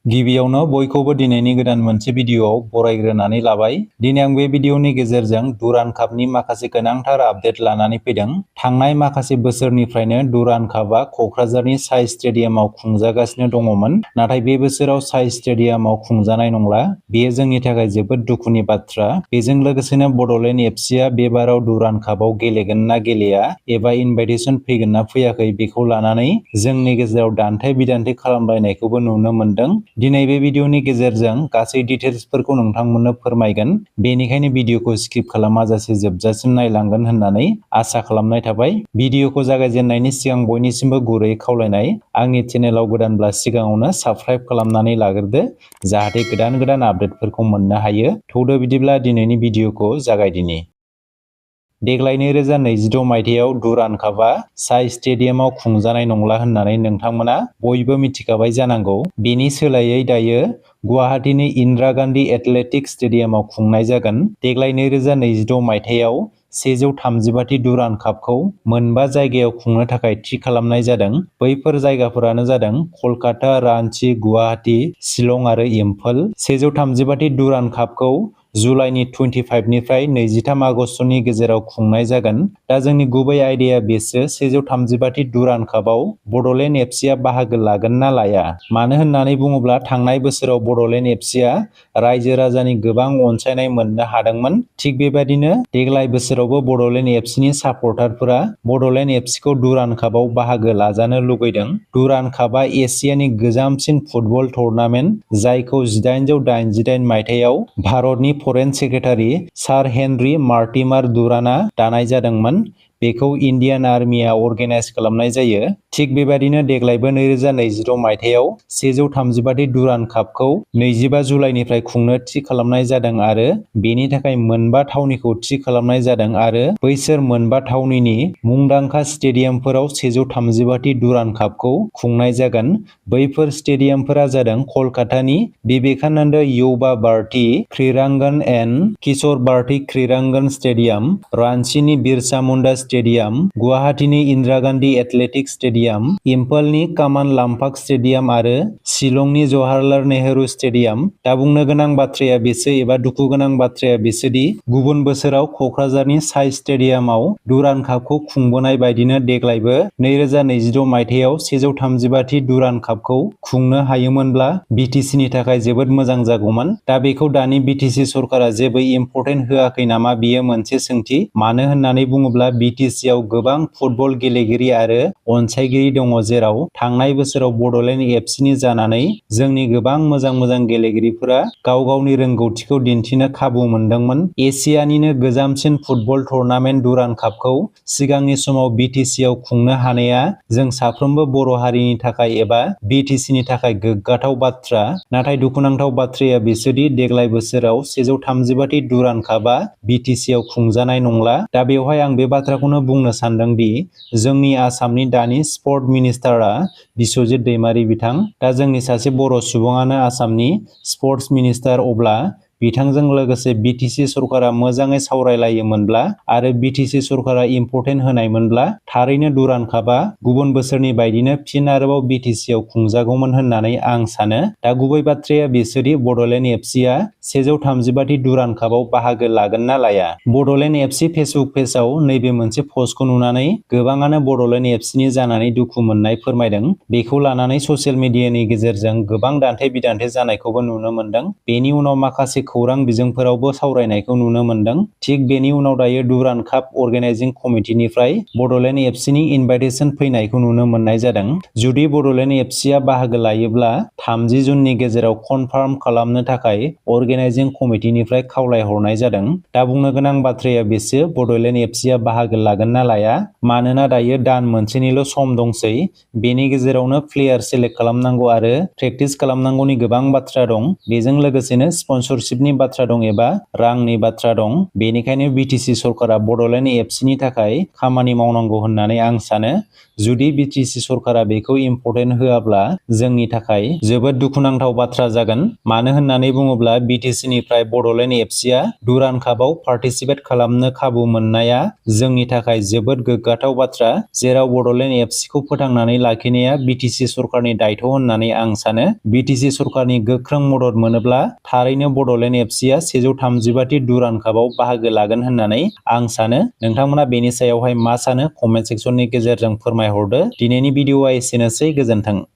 गिबियावनो बयखौबो दिनैनि गोदान मोनसे भिडिअआव बरायग्रोनानै लाबाय। दिनै आं बे भिडिअनि गेजेरजों डुरान्ड कापनि माखासे गोनांथार आपडेट लानानै फैदों। थांनाय माखासे बोसोरनिफ्रायनो डुरान्ड कापआ क'क्राझारनि साइ स्टेडियामाव खुंजागासिनो दङमोन, नाथाय बे बोसोराव साइ स्टेडियामाव खुंजानाय नंला। बेयो जोंनि थाखाय जोबोद दुखुनि बाथ्रा। बेजों लोगोसेनो बड'लेण्ड एफसिआ बे बाराव डुरान्ड कापआव गेलेगोन ना गेलेया एबा इनभाइटेसन फैगोन ना फैयाखै बेखौ लानानै जोंनि गेजेराव दान्थे-बिदान्थे खालामलायनायखौबो नुनो मोन्दों। दिनै बे भिडिअनि गेजेरजों गासै डिटेल्सफोरखौ नोंथांमोननो फोरमायगोन। बेनिखायनो भिडिअखौ स्किप खालामाजासे जोबजासिम नायलांगोन होननानै आसा खालामनाय थाबाय। भिडिअखौ जागायजेननायनि सिगां बयनिसिमबो गुरैयै खावलायनाय, आंनि चेनेलाव गोदानब्ला सिगाङावनो साबस्क्राइब खालामनानै लाग्रोदो, जाहाथे गोदान आपडेटफोरखौ मोननो हायो। थौदो बिदिब्ला दिनैनि भिडिअखौ जागायदिनि। देग्लाय 2026 मायथाइयाव डुरान्ड कापआ साइ स्टेडियामाव खुंजानाय नंला होननानै नोंथांमोना बयबो मिथिखाबाय जानांगौ। बेनि सोलायै दायो गुवाहाटीनि इन्दिरा गान्धी एथलेटिक्स स्टेडियामाव खुंनाय जागोन। देग्लाय 2026 मायथाइयाव 135थि डुरान्ड कापखौ मोनबा जायगायाव खुंनो थाखाय थि खालामनाय जादों। बैफोर जायगाफोरानो जादों कलकाता, रांची, गुवाहाटी, शिलं आरो इम्फल। 135थि डुरान्ड कापखौ जुलाइनि 25 निफ्राय 23 आगस्तनि गेजेराव खुंनाय जागोन। दा जोंनि गुबै आयदाया बेसो, 135थि डुरान्ड कापआव बड'लेण्ड एफसिआ बाहागो लागोन ना लाया? मानो होननानै बुङोब्ला थांनाय बोसोराव बड'लेण्ड एफसिआ रायजो राजानि गोबां अनसायनाय मोननो हादोंमोन। थिग बेबायदिनो देग्लाय बोसोरावबो बड'लेण्ड एफसिनि सापर्टारफोरा बड'लेण्ड एफसिखौ डुरान्ड कापआव बाहागो लाजानो लुगैदों। डुरान्ड कापआ एसियानि गोजामसिन फुटबल टुर्नामेन्ट, जायखौ 1888 मायथाइयाव भारतनि फरेन सेक्रेटारि सार हेनरी मार्टिमार डुरान्डआ दानाय जादोंमोन। बेखौ इन्डियान आर्मिया अर्गेनाइज खालामनाय जायो। थिग बेबायदिनो देग्लायबो 2026 मायथाइयाव 135थि डुरान्ड कापखौ 25 जुलाइनिफ्राय खुंनो थि खालामनाय जादों आरो बेनि थाखाय मोनबा थावनिखौ थि खालामनाय जादों आरो बैसोर मोनबा थावनिनि मुंदांखा स्टेडियामफोराव 135थि डुरान्ड कापखौ खुंनाय जागोन। बैफोर स्टेडियामफोरा जादों कलकातानि विवेकानन्द युवा भारती क्रीड़ांगन एन्ड किशोर भारती क्रीड़ांगन स्टेडियाम, रांचीनि बिरसा मुंडा स्टेडियाम, गुवाहाटीनि इन्दिरा गान्धी एथलेटिक्स स्टेडियाम, इम्फलनि कामान लाम्पाक स्टेडियाम आरो शिलंनि जवाहरलाल नेहरू स्टेडियाम। दा बुंनो गोनां बाथ्राया बेसो एबा दुखु गोनां बाथ्राया बेसोदि गुबुन बोसोराव क'क्राझारनि साइ स्टेडियामाव डुरान्ड कापखौ खुंबोनाय बायदिनो देग्लायबो 2026 मायथाइयाव 135थि डुरान्ड कापखौ खुंनो हायोमोनब्ला बिटिसिनि थाखाय जोबोद मोजां जागौमोन। दा बेखौ दानि बिटिसि सरकारा जेबो इम्परटेन्ट होआखै नामा, बियो मोनसे सोंथि। मानो होननानै बुङोब्ला बिटिसिआव गोबां फुटबल गेलेगिरि आरो अनसायगिरि दङ, जेराव थांनाय बोसोराव बड'लेण्ड एफसिनि जानानै जोंनि गोबां मोजां गेलेगिरिफोरा गाव गावनि रोंगौथिखौ दिन्थिनो खाबु मोनदोंमोन। एसियानिनो गोजामसिन फुटबल टुर्नामेन्ट डुरान्ड कापखौ सिगांनि समाव बिटिसिआव खुंनो हानाया जों साफ्रोमबो बर' हारिनि थाखाय एबा बिटिसिनि थाखाय गोग्गाथाव बाथ्रा। नाथाय दुखुनांथाव बाथ्राया बेसोदि देग्लाय बोसोराव 135थि डुरान्ड कापआ बिटिसिआव खुंजानाय नंला। दा बेवहाय आं बे बाथ्राखौनो बुंनो सानदोंदि जोंनि आसामनि दानि स्पर्ट मिनिस्टारआ बिस्वजित दैमारि बिथां, दा जोंनि सासे बर' सुबुङानो आसामनि स्पर्ट्स मिनिस्टार, अब्ला बिथांजों लोगोसे बिटिसि सरकारा मोजाङै सावरायलायोमोनब्ला आरो बिटिसि सरकारा इम्परटेन्ट होनायमोनब्ला थारैनो डुरान्ड कापआ गुबुन बोसोरनि बायदिनो फिन आरोबाव बिटिसिआव खुंजागौमोन होननानै आं सानो। दा गुबै बाथ्राया बेसोदि बड'लेण्ड एफसिआ 135थि डुरान्ड कापआव बाहागो लागोन ना लाया? बड'लेण्ड एफसि फेसबुक पेजआव नैबे मोनसे पस्टखौ नुनानै गोबाङानो बड'लेण्ड एफसिनि जानानै दुखु मोननाय फोरमायदों। बेखौ लानानै ससियेल मिडियानि गेजेरजों गोबां दान्थे-बिदान्थे जानायखौबो नुनो मोनदों। बेनि उनाव माखासे खौरां बिजोंफोरावबो सावरायनायखौ नुनो मोनदों। थिग बेनि उनाव दायो डुरान्ड काप अर्गेनाइजिं कमिटिनिफ्राय बड'लेण्ड एफसिनि इनभाइटेसन फैनायखौ नुनो मोननाय जादों। जुदि बड'लेण्ड एफसिआ बाहागो लायोब्ला 30 जुननि गेजेराव कनफार्म खालामनो थाखाय अर्गेनाइजिं कमिटिनिफ्राय खावलायहरनाय जादों। दा बुंनो गोनां बाथ्राया बेसो, बड'लेण्ड एफसिआ बाहागो लागोन ना लाया? मानोना दायो दान मोनसेनिल' सम दंसै। बेनि गेजेरावनो प्लेयार सेलेक्ट खालामनांगौ आरो प्रेक्टिस खालामनांगौनि गोबां बाथ्रा दं। बेजों लोगोसेनो स्पन्सरशिपनि बाथ्रा दं एबा रांनि बाथ्रा दं। बेनिखायनो बिटिसि सरकारा बड'लेण्ड एफसिनि थाखाय खामानि मावनांगौ होननानै आं सानो। जुदि बिटिसि सरकारा बेखौ इम्परटेन्ट होआब्ला जोंनि थाखाय जोबोद दुखुनांथाव बाथ्रा जागोन। मानो होननानै बुङोब्ला बिटिसिनिफ्राय बड'लेण्ड एफसिआ दुरान्ड कापआव पार्टिसिपेट खालामनो खाबु मोननाया जोंनि थाखाय जोबोद गोग्गाथाव बाथ्रा, जेराव बड'लेण्ड एफसिखौ फोथांनानै लाखिनाया बिटिसि सरकारनि दायथ' होननानै आं सानो। बिटिसि सरकारनि गोख्रों मदद मोनोब्ला थारैनो बड'लेण्ड एफसिआ 135थि दुरान्ड कापआव बाहागो लागोन होननानै आं सानो। नोंथांमोना बेनि सायावहाय मा सानो कमेन्ट सेक्सननि गेजेरजों फोरमायहरदो। दिनैनि भिडिअ'आ एसेनोसै, गोजोन्थों।